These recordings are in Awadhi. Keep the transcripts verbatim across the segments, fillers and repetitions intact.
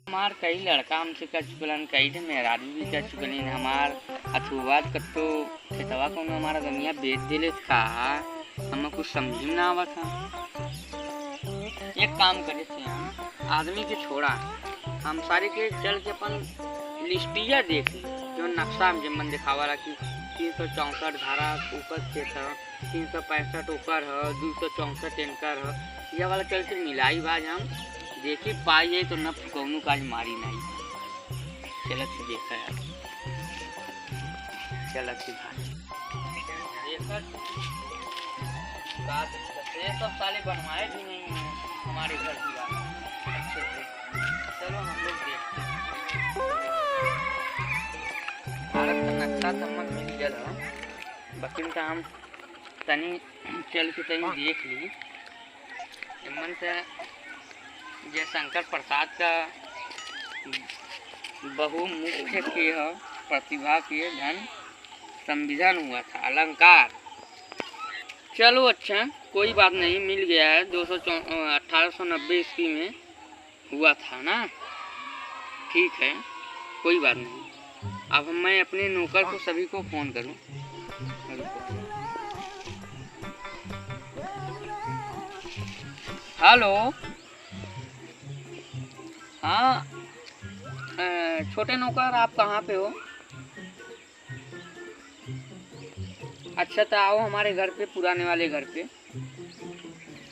हमार कई लड़का हमसे कह चुकलन, कई ठे मेहरारू भी कह चुकलिन, हमार अथुआ कत्तो खेतवा कौनो हमारा दुनिया बेच देले का, हमें कुछ समझ में ना आवत है। एक काम करे थे हम, आदमी के छोड़ा, हम सारे के चल के अपन लिस्टिया देख ली, जो नक्शा हम जमन दिखावा ला कि तीन सौ चौंसठ धारा ऊपर खेत है, तीन सौ पैंसठ ओकर ह, दू सौ चौंसठ इनकर ह। यह वाला चल के मिलाई बाज हम देखी पाई जाई तो न कौनो काज मारी नहीं। चलत से देखा यार, चलत से भाई। देखत का दिक्कत है, ये सब साले बनवाए भी नहीं है हमारे घर की बात। अच्छे से। चलो हम लोग देखते हैं। भारत का नक्शा तो हमन मिल गया था, बकिन तो हम तनी चल के तनी देख ली। एमन से जयशंकर प्रसाद का बहुमुख्य के ह, प्रतिभा के धन संविधान हुआ था, अलंकार। चलो अच्छा, कोई बात नहीं, मिल गया है दो सौ चौ-, अ, अठारह सौ नब्बे ईस्वी में। हुआ था ना? ठीक है, कोई बात नहीं। अब मैं अपने नौकर को सभी को फोन करूं। रुको। हेलो, हाँ, अ, छोटे नौकर, आप कहाँ पे हो? अच्छा, तो आओ हमारे घर पे, पुराने वाले घर पे।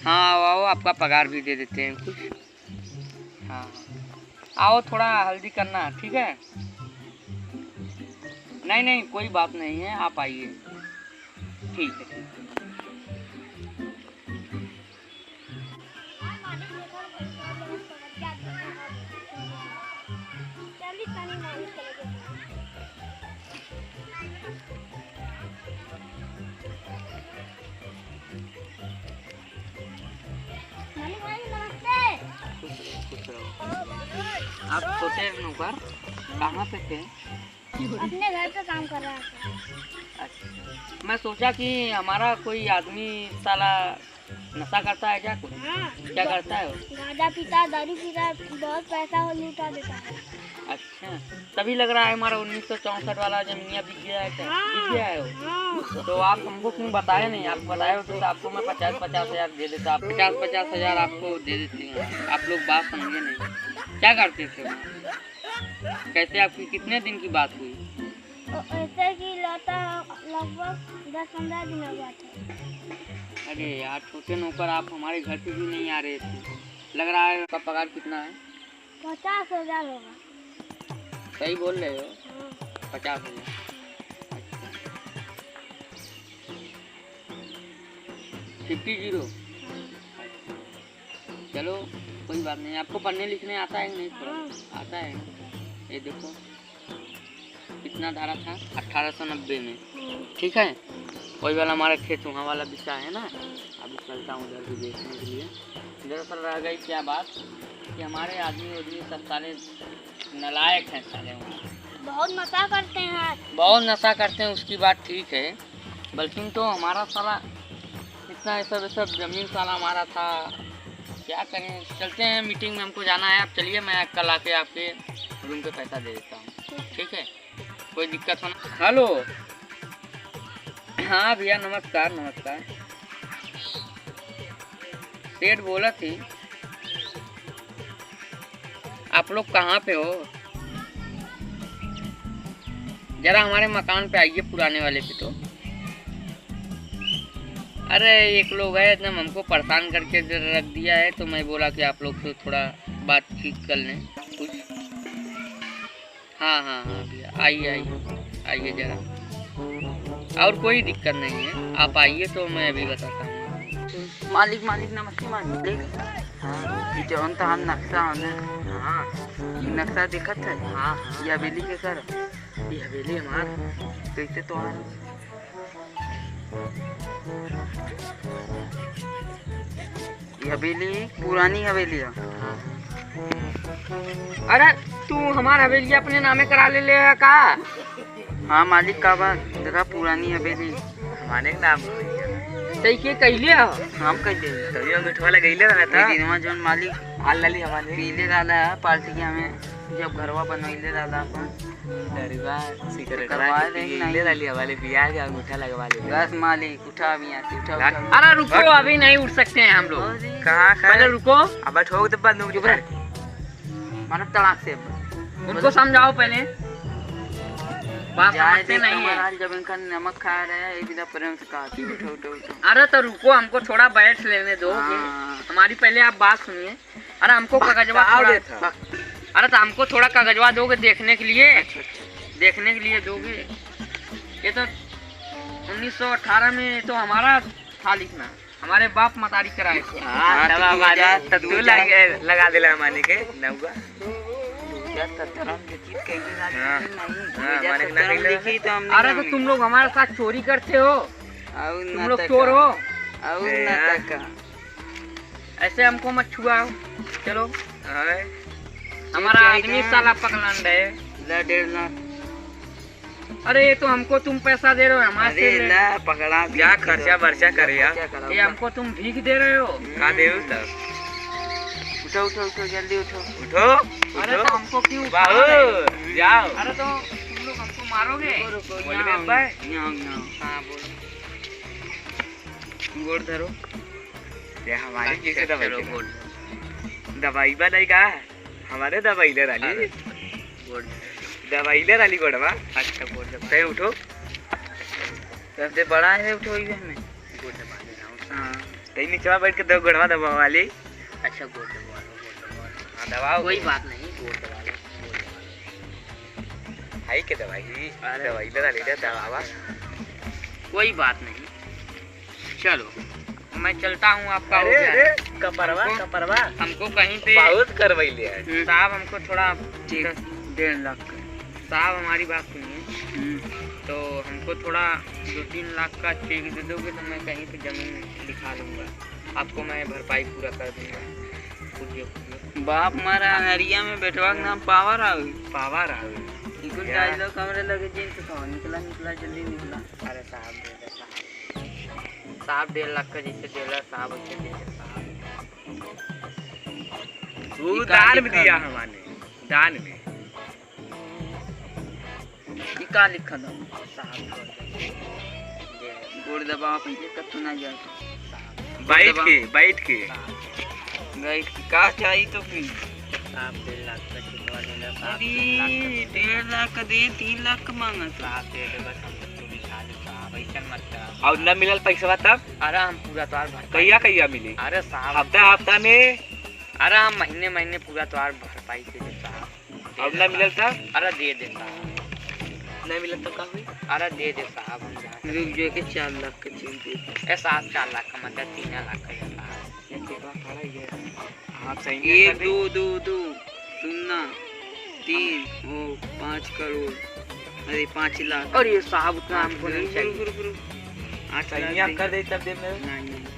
हाँ, आओ, आओ, आपका पगार भी दे देते हैं कुछ। हाँ, हाँ। आओ, थोड़ा हल्दी करना है, ठीक है? नहीं, नहीं, कोई बात नहीं है, आप आइए। ठीक है, ठीक है। मालिक भाई, नमस्ते। खुश रहो, खुश रहो। आप छोटे नौकर कहाँ पे थे? अपने घर पे काम कर रहा था। अच्छा, मैं सोचा कि हमारा कोई आदमी साला नशा करता है क्या कुछ? हाँ। क्या करता है वो? गांजा पीता, दारू पीता, बहुत पैसा वो लूटा देता है। अच्छा, तभी लग रहा है हमारा उन्नीस सौ चौंसठ वाला जमीनिया बिक गया है क्या? हाँ। बिक गया है वो? हाँ। तो आप हमको क्यों बताए नहीं? आप बताए होते तो आपको मैं पचास, पचास हजार दे देता। आप पचास, पचास हजार आपको दे देते हैं। आप लोग बात समझे नहीं। क्या करते थे वहाँ? कैसे, आपकी कितने दिन की बात हुई? ओ, ऐसे कि लाता लगभग दस पन्द्रह दिन हो गया था। अरे यार, छोटे नौकर, आप हमारे घर पे भी नहीं आ रहे थे। लग रहा है, आपका पगार कितना है? पचास हजार होगा। सही बोल रहे हो? हाँ। पचास हजार। अच्छा। फिफ्टी जीरो। हाँ। चलो, कोई बात नहीं। आपको पढ़ने लिखने आता है कि नहीं थोड़ा? हाँ। आता है। ये देखो, कितना धारा था? अठारह सौ नब्बे में। हाँ। ठीक है, वही वाला हमारा खेत वहाँ वाला बिका है ना। अभी चलता हूँ उधर भी देखने के लिए। दरअसल रह गई क्या बात कि हमारे आदमी उदमी सब सारे नालायक हैं साले वहाँ। बहुत नशा करते हैं। बहुत नशा करते हैं, उसकी बात ठीक है, बल्कि तो हमारा साला इतना ऐसा वैसा जमीन साला हमारा था, क्या करें। चलते हैं, मीटिंग में हमको जाना है। आप चलिए, मैं कल आके आपके रूम पे पैसा दे देता हूँ, ठीक है? कोई दिक्कत हो ना। हेलो, हाँ भैया, नमस्कार, नमस्कार। सेठ बोला थी, आप लोग कहाँ पे हो? जरा हमारे मकान पे आइए, पुराने वाले पे तो। अरे, एक लोग है, एकदम हमको परेशान करके जरा रख दिया है, तो मैं बोला कि आप लोग से थोड़ा बातचीत कर लें कुछ। हाँ, हाँ, हाँ भैया, आइए, आइए, आइए जरा। और कोई दिक्कत नहीं है, आप आइए तो मैं अभी बताता हूँ। मालिक, मालिक, नमस्ते मालिक। हाँ, ये जौन तहार नक्शा है ना? हाँ। ये नक्शा देखत है? हाँ, हाँ। ये हवेली के कर? ये हवेली हमार। कैसे तोहार? ये हवेली पुरानी हवेली है। अरे, तू हमार हवेली अपने नामे करा ले, ले है का? हाँ मालिक, का बा? देखा, पुरानी हवेली। हमारे नाम। तई के कइले ह? हम कइले। तभी हम मिठवा लगइले रहला था। वही दिनवा जौन मालिक हाल लाली हमारे। पीले रहला है पार्टी के हमें, जब घरवा बनवइले रहला अपन। अरे वाह, सिगरेट करवा वाली दे पी नहीं। ले रहली हमारे बियाह के अंगूठा लगवा ले। बस मालिक, उठा अभी यहाँ से, उठा, उठा। अरे रुको, हट। अभी नहीं उठ सकते हैं हम लोग। अरे। कहाँ का? पहले रुको। अब ठोक दे बंदूक। चुप रह। मारो तड़ाक से। उनको समझाओ पहले। बात जाए समझते दे नहीं है। कमर आज जब इनका नमक खा रहे हैं, एक बिना प्रेम से कहा, उठो, उठो, उठो। अरे तो रुको, हमको थोड़ा बैठ लेने दो। हाँ। हमारी पहले आप बात सुनिए। अरे हमको कागजवा का थोड़ा देता? अरे तो हमको थोड़ा कागजवा दोगे देखने के लिए? अच्छा, अच्छा। देखने के लिए दोगे? ये तो उन्नीस सौ अठारह में तो हमारा था लिखना, हमारे बाप मतारी कराए थे। हाँ, हाँ, तो तब तू हमारे जा, तब तू तू जा। लगे, लगा देला माने के नौवा। तू जा, तो धर्म के चीज कहीं ना हाँ। नहीं, हाँ, तू जा, माने तो के ना धर्म कहीं लिखी तो हम अरे तो नहीं तुम लोग हमारे साथ चोरी करते हो, और तुम ना लोग तक चोर का। हो। और ए, ना हाँ। तक का। ऐसे हमको मत छुआओ। चलो। आए। हमारा चल, आदमी चल, साला पकड़न रहे। ला डेढ़ लाख। अरे ये तो हमको तुम पैसा दे रहे हो, हमारे अरे से ले। ला, पकड़ा भी जा, खर्चा बर्चा कर यार। खर्चा करो, ये हमको तुम भीख दे रहे हो। का देउ तब? उठो, उठो, उठो, जल्दी उठो। उठो, अरे उठो। तो हमको क्यों उठा रहे हो? बाबू, जाओ। अरे तो तुम लोग हमको मारोगे? रुको, रुको, बोल यहाँ बे आओ, भाई। यहाँ आओ, यहाँ आओ। हाँ, बोलो। गोड़ धरो। ये हमारे अच्छा, कैसे दवाई चलो, देगा? गोड़ धरो। दवाई बा नहीं का? हमारे दवाई ले रानी। अरे, गोड़ धरो। दवाई ले रानी गोड़वा। अच्छा, गोड़ दबा। तय उठो। सबसे बड़ा है, उठो इधर में। गोड़ दबा दे रहा हूँ। हाँ। तय नीचवा बैठ के दो गोड़वा दबा वाली। अच्छा, गोड़ दबा लो, गोड़ दबा लो। हाँ, दबाओ। कोई बात नहीं, गोड़ दबा लो, गोड़ दबा लो। हाई के दवाई, अरे, दवाई ले रानी, दे दबावा। कोई बात नहीं। चलो, मैं चलता हूँ, आपका हो अरे, गया है। अरे, कपरवा, हमको, कपरवा। हमको कहीं पे बहुत करवैले है। हम्म। साहब, हमको थोड़ा चेक दस डेढ़ लाख का। साहब, हमारी बात सुनिए। हम्म। तो हमको थोड़ा दो तीन लाख का चेक दे दोगे तो मैं कहीं पे जमीन दिखा लूँगा, आपको मैं भरपाई पूरा कर दूँगा। पूछिए, पूछिए। बाप मारा अनहरिया में बेटवा के नाम पावर आवे। पावर आवे। इकुल यार। डायलॉग हमरे लगे जिन से कहो, "निकला, निकला, जल्दी निकला।" अरे साहब, दे दे साहब। साहब डेढ़ लाख का जैसे डेढ़ लाख साहब वैसे दे दे साहब। वो साहब दान में दिया हमारे, दान में। ई का लिखल हौ? साहब गोड़ दबा। गोड़ दबावा पहिले तब तो ना जाए। बैठ के, बैठ के। बैठ के। का चाही तो की? साहब डेढ़ लाख का चेकवा देला, साहब अरे, तीन लाख का देला। डेढ़ लाख का दे, तीन लाख का मांगत। साहब दे दे बस, हम तो तू बिठा ले साहब, ऐसन मत करा। और न मिलल पैसवा तब? अरे हम पूरा तोहार भरपाई कहिया, कहिया मिली? अरे साहब हफ्ता, हफ्ता में? अरे हम महीने, महीने पूरा तोहार भरपाई के दे साहब। अब ना मिलल था? अरे दे दे साहब। ना मिलल तो का हुई? अरे दे दे साहब, हम जहाँ से रुक जो के चार लाख के चेक दे दे। ए साहब, चार लाख का मत दे, तीन लाख का दे साहब। ये चेकवा खड़ा ही है। आप सही नहीं एक, कर दे। दो, दो, दो, सुन्ना, तीन, ओ, पाँच करोड़, अरे, पाँच लाख। अरे साहब, उतना हमको नहीं चाहिए। रुक, रुक, रुक, रुक। आठ लाख सही आप देंगे। कर दे, तब दे मेरे। नहीं, नहीं, चुप।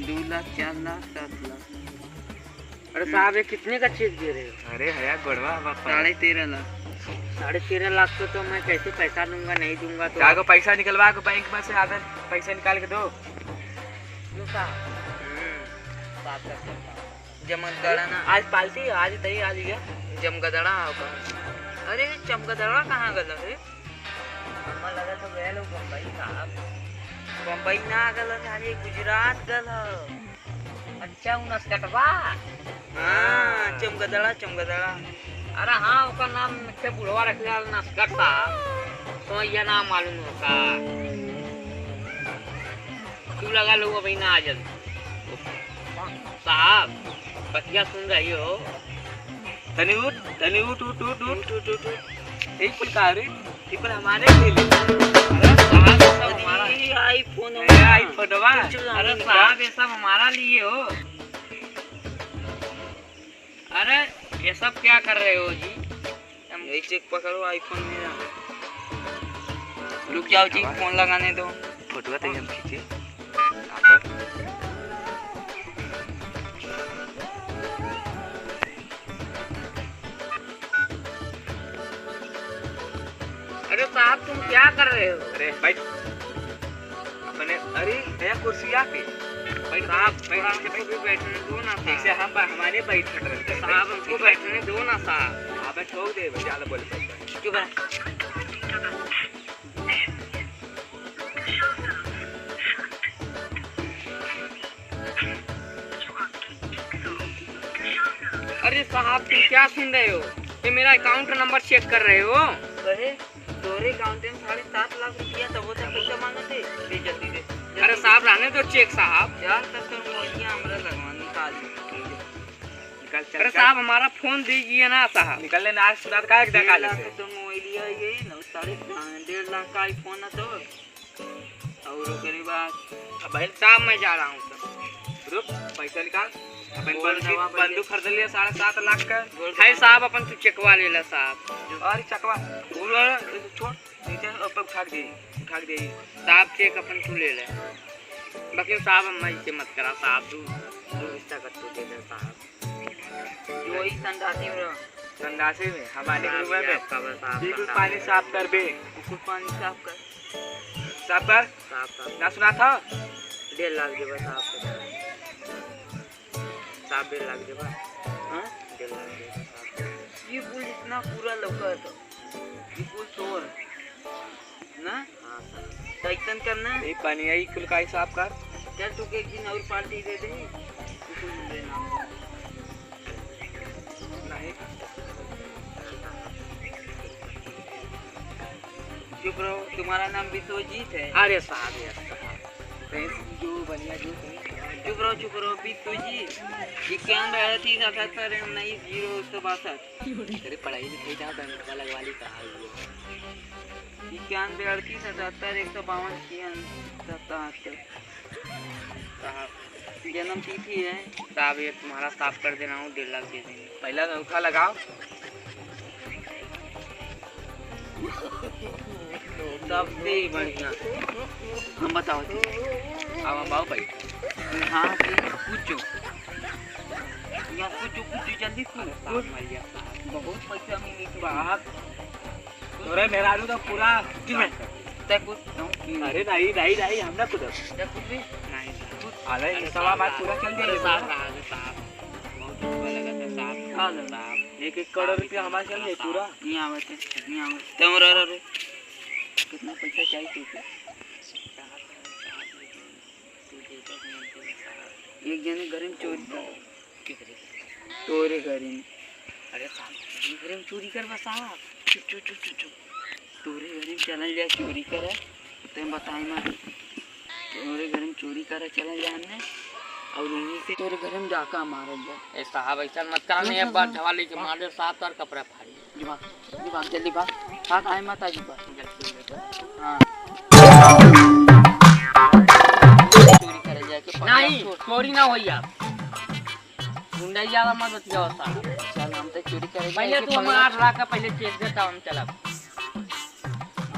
दो लाख, चार लाख, सात लाख। अरे साहब, ये कितने का चेक दे रहे हो? अरे हया गोड़वा बापा। साढ़े तेरह लाख। साढ़े तेरह लाख को तो मैं कैसे पैसा दूंगा, नहीं दूंगा तो। जाके पैसा निकलवा के बैंक में से आधा पैसा निकाल के दो। लो साहब। हम्म, बात करते हैं। जमगदड़ा ना। आज पार्टी, आज तई, आज गया। जमगदड़ा होगा। अरे, जमगदड़ा कहाँ गल है? हमें लगा तो गया लोग बम्बई साहब। बम्बई ना गल है, आज गुजरात गल है। अच्छा, उ नसकटवा? हाँ, चमगदड़ा, चमगदड़ा। अरे हाँ, ओकर नाम के बुढ़वा रख ले नसकट साहब। तो ये नाम मालूम होता। तू लगा लो अभी ना आ जल्दी। साहब, बतिया सुन रही हो? तनी उठ, तनी उठ, उठ, उठ, उठ। उठ, उठ, उठ, उठ। यही कुल का रे? ये कुल हमारे लिए ले। अरे साहब, ये सब हमारा। अरे, iPhone ए, हमारा। iPhone बा। चुप, चुप, अरे चुप। साहब, ये सब हमारा लिए हो। अरे, ये सब क्या कर रहे हो जी? हम यही चेक पकड़ो, iPhone मेरा। रुक जाओ जी, फोन लगाने दो। फोटो तो हम खींचे। आप पर। साहब, तुम क्या कर रहे हो? अरे, बैठ। अपने, अरे, नया कुर्सी आके। बैठ, साहब, बैठ, थोड़ा बैठ, हमको बैठ। भी बैठने दो ना, ठीक से साहब। हम बा-, हमारे बैठ रहे। साहब, हमको बैठने दो ना, साहब। अबे, ठोक दे, ज्यादा बोल, बैठ, बैठ। चुप रह। अरे साहब, तुम क्या सुन रहे हो? ये मेरा account number check कर रहे हो? अरे, तोरे account में साढ़े सात लाख रुपया, तब वो तो पैसा मांगते। दे जल्दी दे, जल्दी अरे दे। साहब, रहने दो check साहब। यार, तब तो मोबाइलिया हमरा लगवा निकाल। निकाल, चल, अरे चल। साहब, हमारा phone दीजिए ना साहब। निकल लेना, आज सुना तो का एक डेढ़ लाख से। तो मोबाइलिया ये ना, साढ़े डेढ़ लाख का iPhone ना तो। और ओकरे बाद अब भाई साहब, मैं जा रहा हूँ सर। रुक, पैसा निकाल। अपन गोल बंदूक, दवा बंदूक खरीद लिया साढ़े सात लाख का। गोल भाई दवा। साहब, अपन तू चेकवा ले ला साहब। अरे चकवा, वो छोड़, नीचे ऊपर उठा के दे, उठा के दे। साहब, check अपन तू ले ले। बाकी साहब, हम ऐसे मत करा साहब, तू, तू रिश्ता कर तू दे दे साहब। जो ही संडासी में रहो। संडासी में, हमारे साहब, group में। ये आपका बस, आप बिल्कुल संडासी पानी में। साफ कर बे। बिल्कुल पानी साफ कर। साफ कर। साफ, साफ। ना सुना था? डेढ़ लाख देबा साफ कर। साफ डेढ़ लाख देबा। हाँ? डेढ़ लाख देबा साफ कर। ये कुल इतना पूरा लौका था। ये कुल तोर। ना? हाँ, सर। तो ऐसन करना। ये पानी आई कुल काई साफ कर। चल, तू के एक दिन और party दे दे। तू कुछ लेना। नहीं। चुप रहो, तुम्हारा नाम विश्वजीत है। अरे साहब, यार, साहब। भैंस जो बढ़िया जो तुम्हें चुप रहो, चुप रहो, विश्वजीत। इक्यानवे अड़तीस अठहत्तर उन्नीस जीरो एक सौ बासठ। अरे, पढ़ाई लिखाई का बैंकवा लगवा ली, कहाँ हुआ? इक्यानवे अड़तीस अठहत्तर एक सौ बावन छियानवे सतहत्तर। साहब। जन्म तिथि है। साहब, ये तुम्हारा साफ कर दे रहा हूँ, डेढ़ लाख दे देंगे। पहला अंगूठा लगाओ। सबसे बढ़िया। हम बताओ जी। अब हम आओ भाई। हाँ जी, पूछो। यहाँ पूछो, पूछो, जल्दी पूछो। साहब, मर गया साहब। बहुत पैसा मिली थी। बाप। तोरे मेहरारू तो पूरा चुप है। तै कुछ अरे नहीं, नहीं, नहीं, हम ना कुछ। तै कुछ भी? नहीं, साहब। अरे, अरे, सवा साहब, बात पूरा चल अरे, जाएगा। साहब, साहब, साहब। बहुत अच्छा लगा था, साहब। हाँ, साहब। एक, एक करोड़ रुपया हमारे चल जाए पूरा। नहीं आवे थे, नहीं आवे। तै और, और, और। कितना पैसा चाहिए तुझे? एक जने घर में चोरी कर। तोरे घर में। अरे साहब, तोरे घर में चोरी करबा साहब। चुप, चुप, चुप, चुप, चुप। तोरे घर में चलल जाए चोरी करे, तैं बताई मत। तोरे घर में चोरी करे चलल जाए हमने, और उन्हीं से तोरे घर में डाका मारल जाए। ए साहब, ऐसा मत कर, नहीं, एक बार ढवा लेके मार दे साहब, तोर कपड़ा फाड़ी। जी भाग, जी भाग, जल्दी भाग। भाग, आए माता जी पर। हाँ। चोरी करे जाके पकड़ा नहीं, तो। चोरी ना होई आप। गुंडा ज्यादा मत बतियाओ साहब। चल, हम तो चोरी करे पहले जाके तू हमारा पकड़ा। आठ लाख का पहले check देता, हम चलब।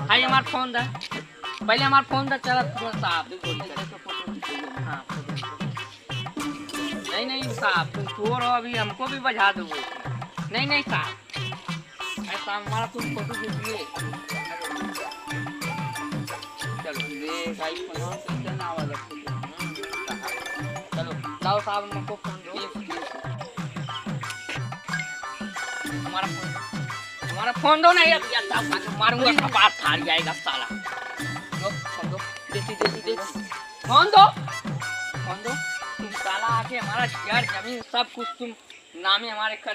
हाँ, ये हमारा phone दा। पहले हमारा phone दा, चलब तुरंत साहब। हाँ। नहीं, नहीं साहब, तुम चोर हो, अभी हमको भी बजा दोगे। नहीं, नहीं साहब। अरे साहब, हमारा कुछ photo खींचिए। चलो, ये भाई, फोन कैसे ना वाला photo? चलो, लाओ साहब, हमको phone दो। हमारा phone, हमारा phone दो ना, यार, यार, साहब, मारूंगा, कपार फाड़ जाएगा साला। दो, phone दो, दे, दे, दे, दे, दे। Phone दो, phone दो। तुम साला आके हमारा घर, जमीन, सब कुछ तुम नामे हमारे कर